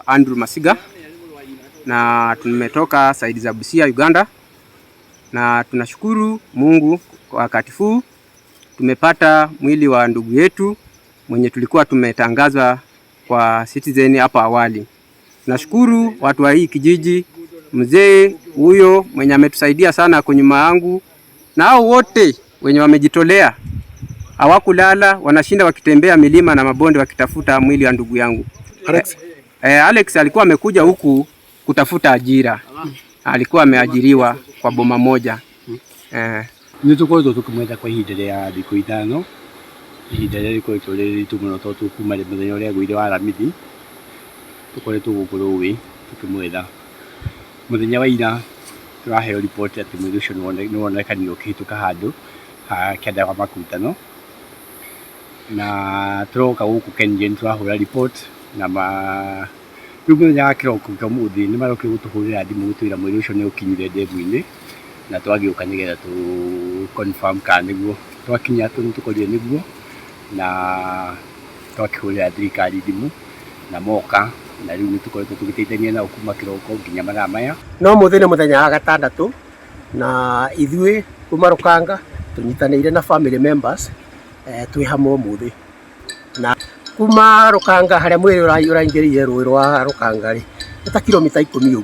Andrew Masiga na tumetoka side za Busia, Uganda, na tunashukuru Mungu kwa wakati huu tumepata mwili wa ndugu yetu mwenye tulikuwa tumetangaza kwa Citizen hapo awali. Nashukuru watu wa hii kijiji, mzee huyo mwenye ametusaidia sana kwa nyuma yangu, na hao wote wenye wamejitolea hawakulala, wanashinda wakitembea milima na mabonde wakitafuta mwili wa ndugu yangu Alex. Alex alikuwa amekuja huku kutafuta ajira, alikuwa ameajiriwa kwa boma moja. Nĩ tũkoretwo tũkĩmwetha kwa ihinda rĩa thikũ 5, ihinda rĩrĩa rĩkoretwo rĩ rĩritũ mũno tondũ kuma mũthenya ũrĩa agũire wa Aramithi tũkoretwo gũkũ rũĩ tũkĩmwetha. Mũthenya wa ira tũraheo riboti atĩ mwĩrĩ ũcio nĩ wonekanire ũkĩhĩtũka handũ ha kĩanda wa Makutano, na tũroka gũkũ KenGen tũrahũra report na ma rĩu mũthenya wa kĩroko kĩa ũmũthĩ nĩ marokire gũtũhũrĩra thimũ gũtwĩra mwĩrĩ ũcio nĩ ũkinyire ndemu-inĩ, na twagĩũka nĩgetha tũ confirm kana nĩguo. Twakinya nĩ tũkorire nĩguo, na twakĩhũrĩra thirikari thimũ na moka, na rĩu nĩ tũkoretwo tũgĩteithania nao kuma kĩroko nginya mathaa maya. No mũthĩ nĩ mũthenya wa gatandatũ na ithuĩ kuma Rũkanga tũnyitanĩire na family members twĩ hamwe ũmũthĩ, na kuma Rũkanga harĩa mwĩrĩ ũraingĩrĩire rũĩ rwa Rũkanga rĩ, nĩ ta kilomita 10 ũguo.